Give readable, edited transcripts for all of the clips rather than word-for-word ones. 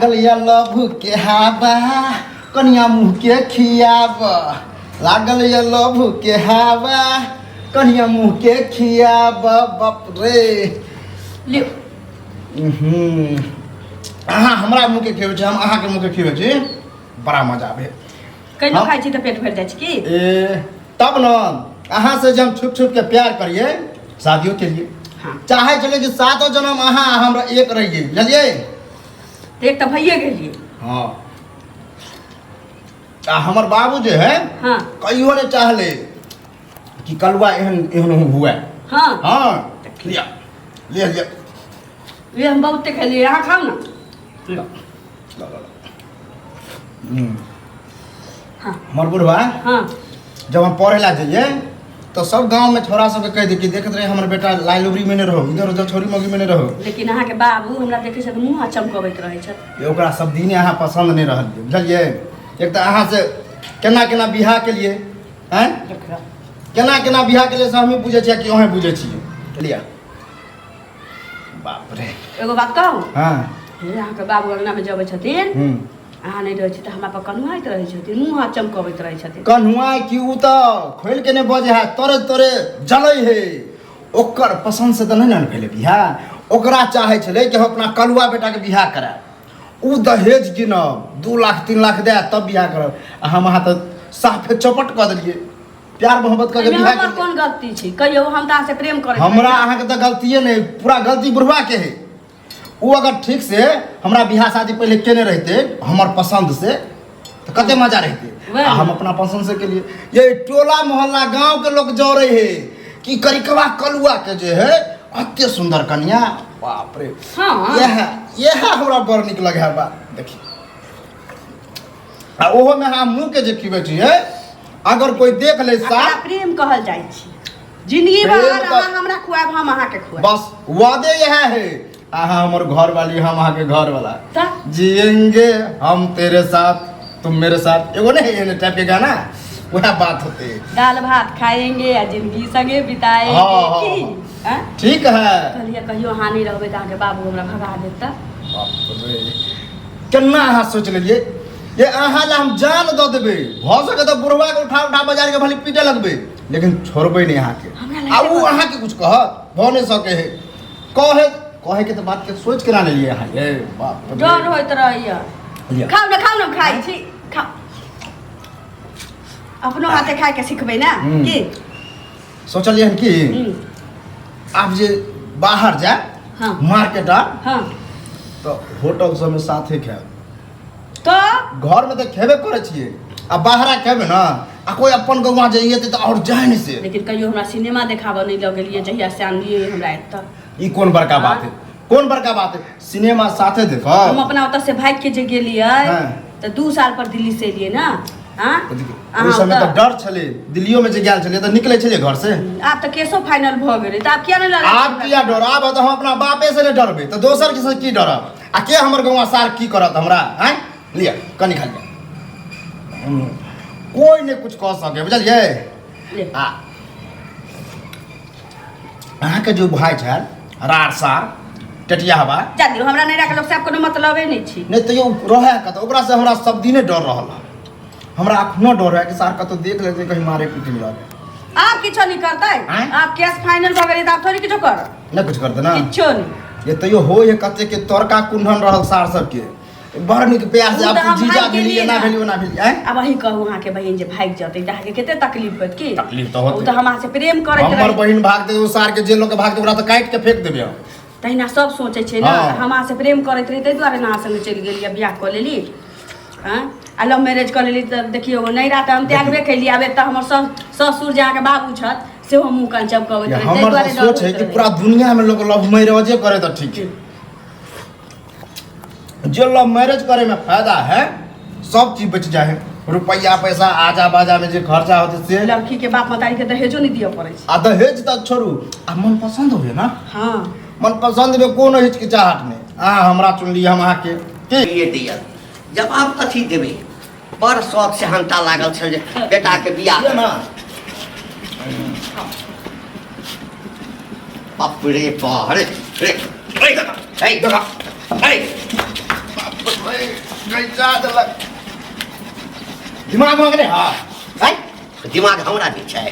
लागल या लभ के हवा कनिया मुँह के खियाब, लागल या लभ के हवा कनिया मुँह के खियाब। बाप रे। लियो। अहाँ हमरा मुँह के खियाबै छी, हम अहाँके मुँह के खियाबै छी, बड़ा मजा आबै। कहिनो हम- खाइ छी तऽ पेट भरि जाइ छै की? ए तब न अहाँ से जे हम छुप छुप के प्यार करिए, शादियो के लिए चाहे छलियै कि सातो जन्म अहाँ आ हमरा एक रहिए, बुझलियै? तऽ एक तऽ भइए गेलियै। हाँ, आ हमर बाबू जे है कहियो नहि चाहले कि कलुआ एहन एहन हुए। हाँ, लिया लिया लिया। ये हम बहुते खेलियै, अहाँ खाउ ने। ला, ला, ला। हमर बुढ़वा जब हम पढ़े ला जइए तो सब गांव में छोरा सबके कह दे कि देखत रहे हमर बेटा लाइ लुबरी में नहीं रहो, इधर उधर छोरी मौगी में नहीं रहो। लेकिन अहाँ के बाबू हमरा देखे छथि मुँह चमकबैत रहै छथि। ये ओकरा सब दिने अहाँ पसंद नहीं रहल, बुझलियै? एक तऽ अहाँ से केना केना बियाह के लिए हैं, केना केना बियाह के लिए से हमही बुझै छियै कि अहें बुझै छियै। लिया बाप रे। एगो बात कहू? हाँ। हे, अहाँके बाबू अंगना में जबै छथिन, अहाँ नहि रहै छी तऽ हमरा पर कन्हुआइत रहै छथिन, मुँह हाथ चमकबैत रहै छथिन। कन्हुआ कि उ तऽ खोलि के नहि बजै है, तोरे तोरे जलै है। ओकर पसंद से तऽ नहि ने भेलै बियाह, ओकरा चाहै छलै कि हम अपना कलुआ बेटाके बियाह करायब, उ दहेज गिनब 2 लाख 3 लाख दए तब बियाह करब, आ हम अहाँ तऽ साफे चौपट कऽ देलियै प्यार मोहब्बत कऽ के एहिमे बियाह हमर केलियै। कोन गलती छै कहियौ? हम तऽ अहाँ से प्रेम करै हमरा अहाँके तऽ गलतिए नहि, पूरा गलती बुढ़वा के है। ओ अगर ठीक से हमरा बियाह शादी पहिले केने रहते हमर पसंद से तो कते मजा रहते। वएह आ हम अपना पसंद से केलिए। ये टोला मोहल्ला गांव के लोग जड़े है कि करिकवा कलुआ के जे है अते सुंदर कन्या, बाप रे। यह हमरा बड़ निक लगे है बा। देखी आ ओहो में हम मुंह के जे खिबै छियै, अगर कोई देख ले एकरा साफ प्रेम कहल जाइ छै। जिंदगी प्रेम भर तऽ- अहाँ हमरा खुआब, हम अहाँके खुआब, बस वादे यह है, अहाँ हमर घर वाली, हम अहाँके घर वाला, तऽ जिएंगे हम तेरे साथ तुम मेरे साथ, एगो नहीं एहन टाइप के गाना, वह बात होते है। दाल भात खाएंगे आ जिंदगी संगे बिताएंगे। हाँ, की? हाँ। आँय? ठीक है। कहलियै कहियो अहाँ नहि रहबै तऽ अहाँके बाबू हमरा भगा देत। बाप रे, केना अहाँ सोच लेलियै ये? अहाँ ला हम जान दऽ देबै, भऽ सके तऽ बुढ़वा के उठा उठा बाजार के भले पीटे लगबै, लेकिन छोड़बै नहि अहाँके। हमरा आ लागि ओ अहाँके कुछ कहत भऽ नहि सके है, कहे कहे के तऽ बात के सोच केना लेलियै अहाँ ये? बाप रे। डर होइत रहैया। लिअ। खाउ ने, खाउ ने, खाइ छी, खाउ। अपनो हाथे खाय के सिखबै ने। की सोचलियै हन कि आब जे बाहर जाय मार्केट आ तऽ होटल सबमे साथे खायब। तऽ घरमे तऽ खेबे करै छियै, आ बाहरा खेबै ने, आ कोइ अपन गौआ जे एतै तऽ आओर जाय नहि से। लेकिन कहियो हमरा सिनेमा देखाबऽ नहि लऽ गेलियै जहिया से आनलियै हमरा एतऽ। ई कोन बड़का बात है, कोन बड़का बात है, सिनेमा साथे देखब। हम अपना ओतऽ से भागि के जे गेलियै तऽ 2 साल पर दिल्ली से एलियै ने। हाँ? तऽ देखियौ, अहाँ ओहि समय ओतऽ- तऽ डर छलै, दिल्लियो में जे गेल छलियै तऽ निकलै छलियै घर से। आब तऽ केसो फाइनल भऽ गेलै तऽ आब किया नहि लड़ै? आब किया डर? आब तऽ हम अपना बापे से नहि डरबै तऽ दोसर के से की डरब? आ के हमर गौआ सार की करत हमरा? आँय लिअ कनि खा लिअ। कोइ नहि कुछ कऽ सके, बुझलियै? ले। आ अहाँके जो भाय छल रार सार टेटिया हवा जा दियौ, हमरा नैहरा के लोक से आब कोनो मतलबे नहि छै। नहि तैयो रहै कतऽ, ओकरा से हमरा सब दिने डर रहल हँ, हमरा अखनो डर है कि सार कतौ देख लेतै कहीं मारे पीटे लगे। आब किछो नहि करतै। आँय? आब केस फाइनल भऽ गेलै तऽ आब थोड़ी किछो करत। नहि कुछ करतै ना। किछो नहि। ये तैयो होइ है कते के तोरका कुंडन रहल सार सबके, बड़ नीक प्यार से उ आब तऽ हम जीजा भागि भेली गेलियै एना ना। भेली ओना भेली। आँय? आब अहीं कहू, अहाँके बहिन जे भागि जेतै तऽ अहाँके कते तकलीफ होयत की? तकलीफ तऽ होतै। ओ तऽ हम अहाँसँ प्रेम करैत हमर रही। बहिन भागतै ओ सार के जे लोक भागतै ओकरा तऽ काटि के फेंक देबै हम। तहिना सब सोचै छै ने। हाँ। हम अहाँसँ प्रेम करैत रही ताहि दुआरे ने अहाँ संगे चलि गेलियै, बियाह कऽ लेली। आँय, आ लव मैरिज कऽ लेली तऽ देखियौ नैहरा तऽ हम त्यागबे केलियै, आब एतऽ हमर ससुर जे अहाँके बाबू छथि सेहो मुँह कान चमकबैत ये रहै, ताहि हमर दुआरे तऽ डर सोच है होइत कि रहै। पूरा दुनिया में लोग लव मैरिजे करे तऽ ठीक है, जे लव मैरिज करे में फायदा है, सब चीज बच जाए है, रुपया पैसा आजा बाजा में जे खर्चा होते से। लड़की के बाप मतारी के दहेजो नहीं दिअ पड़ै छै। आ दहेज तऽ छोड़ू, आ मन पसंद हुए ना। मन पसंद में कोनो हिचकिचाहट नहीं, अहाँ हमरा चुनली हम अहाँके की ये दिया जवाब कथी देबै? बड़ शौक से हंता लागल छल जे बेटाके बियाह। दिअ ना। बाप रे बाप, अरे रे रे, हे देखा, हे बाप रे। गैचा देलक दिमाग में नहीं हाँ आय दिमाग हमरा नहि छै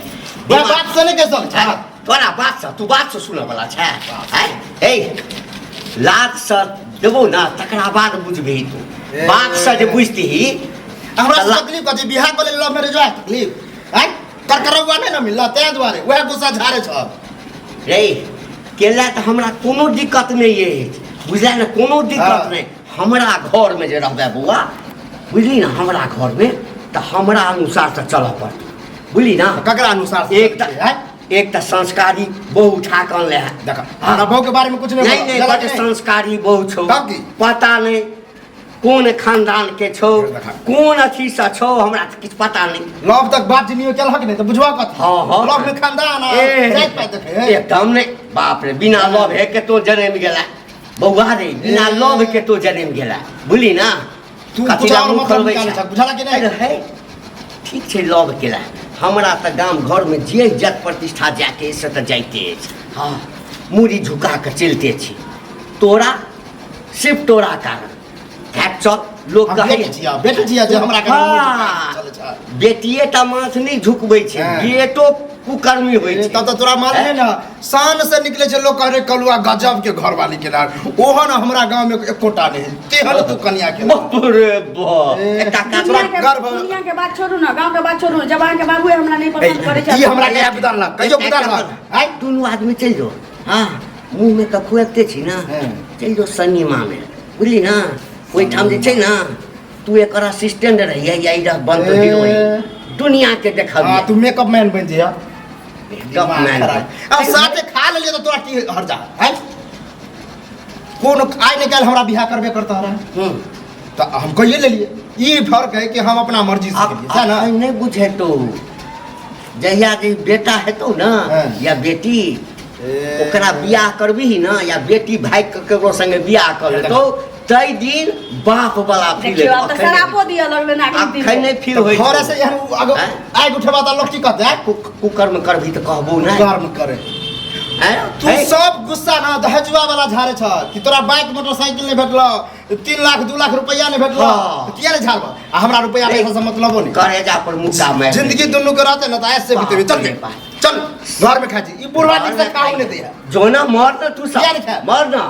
तोरा बात से नहीं कैसल छै तोरा बात से तू बात से सुनऽ वाला छै आय ए लात से देबो ना तकरा बाद बुझबही तू ए। बात से जे बुझतीही हमरा से ला- तकलीफ कथी बियाह कऽ लेल लव मैरिज तकलीफ आय करकरौआ नहीं ना मिलल तें दुआरे वएह गुस्सा झाड़े छ रे केला तऽ हमरा कोनो दिक्कत नहि अछि बुझले ने कोनो दिक्कत हाँ। नहि हमरा घरमे जे रहबै बौआ बुझली ने हमरा घरमे तऽ हमरा अनुसारसँ चलऽ पड़तौ बुझली ने ककरा अनुसार से एक चलै तऽ छै, आँय? एक तऽ संस्कारी बहु उठा कऽ अनले है देख हमरा बहू के बारे में कुछ नहीं नहीं बोला। नहीं जला बड कि नहीं? संस्कारी बहु छौ तब की? पता नहीं कोन खानदान के छौ देखा। कोन अथी से छौ हमरा तऽ किछु पता नहीं लव तक बात जिनियो केलहक नहीं तऽ बुझबा कथी हाँ हाँ लव में खानदान आ ए, जाति पाति देखे है एकदम नहीं बाप रे बिना लव हे के तो जन्म गेला बौआ रे बिना ए। लव के तो जन्म गेला बुझली ना तू कथी कुछ ला और मुँह मतलब खोलबै निकालै छै? छह, बुझला कि नहि? अरे है ठीक छै लव केला हमरा तऽ गाम घरमे जे इज्जत प्रतिष्ठा जाके अछि से तऽ जाइते अछि हँ मूड़ी झुका कऽ चलिते छी तोरा सिर्फ तोरा कारण हैत चल लोक हम कहै बेटी छियै बेटी छियै जे हमरा कारण मुँह झुका हाँ। के चलै छै। बेटिए टा माथ नहि झुकबै छै हाँ। बेटो कुकर्मी होइ छै तब तऽ तोरा मालूम है ना शान से निकले छै लोग कहे कलुआ गजब के घरवाली के नाम ओहन हमरा गांव में एकोटा नहीं तेहन तू कनिया के नाम। बाप रे बाप ए, एकटा काज तोरा दुनिया के गर्व- दुनिया के बात छोड़ू ना गांव के बात छोड़ू जब अहाँके बाबूए हमरा नहीं पसंद करे छै ई हमरा के बुदान कहियो बुदान आइ दुनू आदमी चलि जो हँ मुँहमे तऽ खुआबिते छी ने हँ। चलि जो सिनेमामे बुझली ने ओहिठाम जे छै ने तू एकर असिस्टेंट रहिए या ई रह बंद ए। हीरोइन दुनिया के देखबिहे हाँ तू मेकअप मैन बन जइहा मेकअप मैन अब साथे खा लेलिए तऽ तोरा की हर्जा है कोन आइ ने काल्हि हमरा बियाह करबे करता रहे हम्म। तऽ हम कहिए लेलिए ई फर्क है कि हम अपना मर्जी से अब केलिए सएह ना अखन नहि बुझेतौ जहिया जे बेटा हेतौ ने हाँ। या बेटी ओकरा बियाह करबिही ने या बेटी भागि कऽ ककरो संगे बियाह कऽ लेतौ ताहि दिन बाप वाला फील देखियौ आब तऽ शरापो दिअ लगलै ने आखिर अखन नहि फील होइ घरे से एहन अगर आँय? आगि उठेबा तऽ लोक की कहतै आँय? कुकर्म करबही तऽ कहबो नहि कर्म करे आँय? तू सब गुस्सा ना दहेजुआ वाला झाड़े छ कि तोरा बाइक मोटरसाइकिल नहीं भेटलो 3 लाख 2 लाख रुपया नहीं भेटलो हाँ। तऽ किया नहीं झाड़बो आ हमरा रुपया पैसा से मतलबो नहीं करेजा पर मुक्का मारि जिंदगी दुनू के रहते ना तऽ ऐसे बितेबे चल बाप रे बे, बाप। चल घर में खा छी ई बुढ़वा ठीक से खाऊ नहीं दैया जो ना मर ना तू किया सब नहीं खाय? मर ना